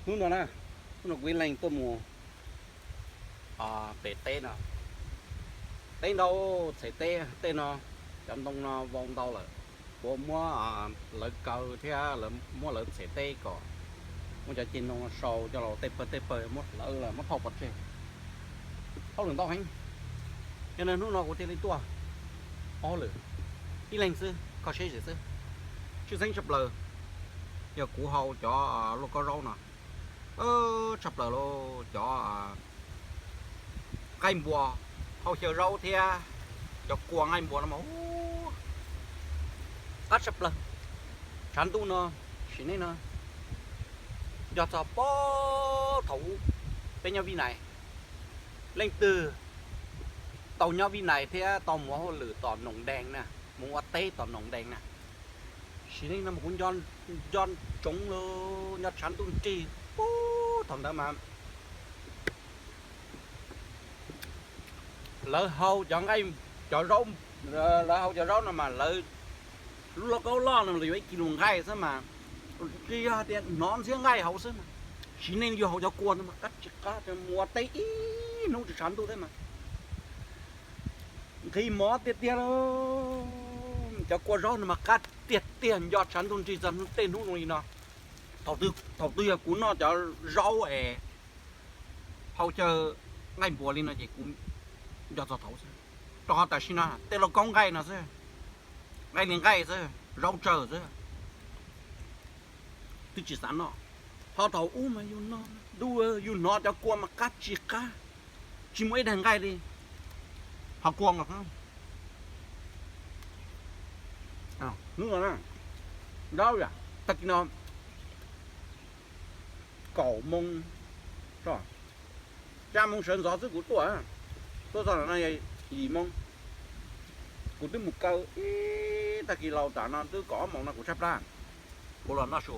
Hnub no na, hnub no kuv ib leeg tuaj mus pem teb no. Teb ntau, txhais teb tej no, cov ntoo no vau ntau lawm. Kuv muab lawv kaw thiab muab lawv txhais teb kom muab cov ceg ntoo sau coj los tej pawg tej pawg, muab lawv muab thauj pov tseg. Hauj lwm ntau heev, yog li hnub no kuv thiaj li tuaj ua hauj lwm ib leeg xwb, kho siab zim xwb. Tshwj xeeb tshaj plaws yog kuv hau cov lauj kaub zaub no, tshaj plaws li cov nqaij npua, hau xyaw zaub thiab cov kua nqaij npua no mas qab tshaj plaws. Tshav ntuj no, sim neej no, yog txog puag thaum ub peb nyob Vib Nais, leej twg tau nyob Vib Nais thiab tau mus ua hauj lwm tom Noom Dees na, mus ua teb tom Noom Dees na, sim neej no mas kuv nco ntsoov li, nco tshav ntuj nrig puag thaum ntawd mas lawv hau cov nqaij, cov zaub, lawv hau cov zaub no mas lawv lub lauj kaub loj no los yuav ib kis lus nqaij xwb mas, tsis yog tias hnov ntxhiab nqaij hauv xwb mas, sim neej yuav hau cov kua no mas qab tsis qab, mus ua teb ib hnub tsis tshav ntuj thiab mas nqhis mov tiag tiag li. Cov kua zaub no mas qab tiag tiag, nco tshav ntuj nrig txog tej hnub zoo li no. Thaum twg yog kuv noj cov zaub es hau xyaw nqaij npua li no ces kuv nco txog thaum xwb, rau qhov tam sim no tej lauj kaub nqaij no xwb, nqaij li nqaij xwb, zaub tsawg xwb, twb tsis xav noj. Ho thaum ub mas yus noj, yus hnov cov kua mas qab tsis qab, tsis muaj ib daig nqaij li. Ho kua nkaus, hnub no, tag kis no kaum moo, xya moo sawv ntxov xwb kuv tuaj, tuaj txog no yog yim moo. Kuv twb mus kaw ib tag kis laus, tam no twb kaum ob moos no kuv tshaib plab, kuv los noj su.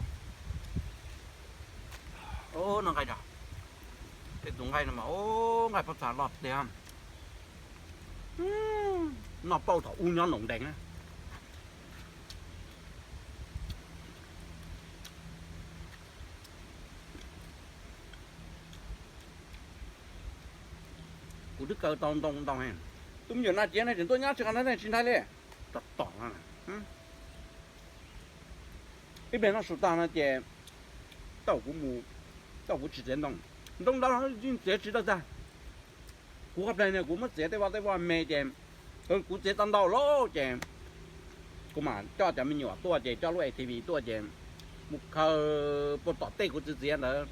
Noj nqaij, tej tus nqaij no mas nqaij pob txha loj tiag, noj pauj thaum ub nyob Noom Dees na. Kuv twb kaw tau ntoo ntau heev. Tus me nyuam nas ciav no tseem tuaj nyob tsis qab no tsis ntshai li. Tom tom no, ib pliag noj su tag no ces tau kuv mus, tau kuv tsis txiav ntoo, ntoo ntau yeej txiav tsis tau tag. Kuv qhov plag no kuv muab txiav tej vaj tej vaj me ces kuv txiav tau ntau lawm ces kuv mam coj cov me nyuam tuaj ces coj lub A T V tuaj ces mus khaws puag tom tej kuv txiav txiav ntawd,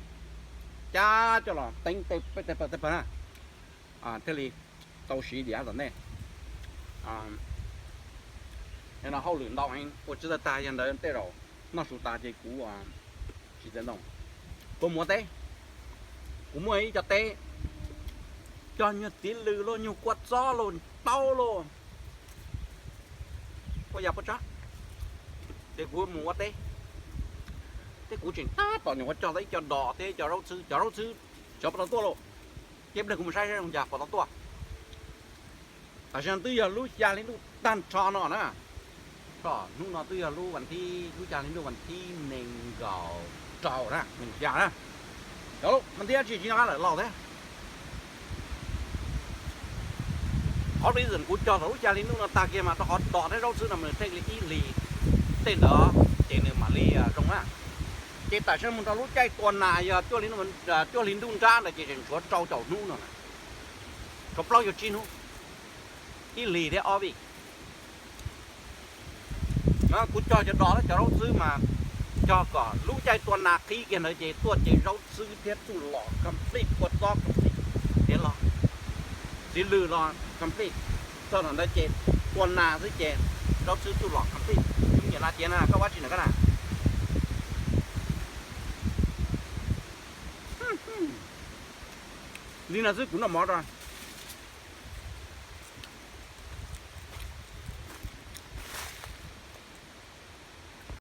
cab coj los teeb tej pawg tej pawg na, thiaj li tau siv diav tom ntej. No hauj lwm ntau heev ua tsis tau tag, yog ntawd tej zaum noj su tas ces kuv tsis txiav ntoo, kuv mus ua teb. Kuv muaj ib co teb, cog nyuag txiv lws los nyuag kua txob los taub los ua yam pob tsab, ces kuv mus ua teb. Ces kuv tseem tab tom nyuam qhuav cog tau ib co dos thiab ib co zaub txhwb, cov zaub txhwb xyov puas tau tuaj lauj. Ces ib pliag kuv mus saib saib zoo cas puas tau tuaj. Tam sim no twb yog lub xya hli ntuj tag nrho no na. Hnub no twb yog lub vas thib, lub xya hli ntuj vas thib nees nkaum rau na, nees nkaum xya na. Cov mas tib dab tsi tsis nyob qab lawm laus thiab. Qhov reason kuv cog thaum lub xya hli ntuj no tag kiag mas rau qhov dos thiab zaub txhwb no mas nws theej li ib hlis tej ntawd ces nws mam li zoo na. Ces tam sim no mus rau lub caij tua nas yog cuaj hli ntuj nrab ntawd ces tseem tshuav rau caum hnub no na, tshuav plaub caug tsib hnub, ib hlis thiab ob vij. Kuv cog cov dos thiab cov zaub txhwb mas cog kom lub caij tua nas qhib kiag ntawd ces tuaj ces zaub txhwb thiab txuj lom complete, kua txob complete, tiav los, txiv lws los complete. Txog thaum ntawd ces tua nas xwb ces zaub txhwb txuj lom complete. Tus me nyuam nas ciav na, koj ua tsi na koj na? Li no xwb kuv noj mov rau.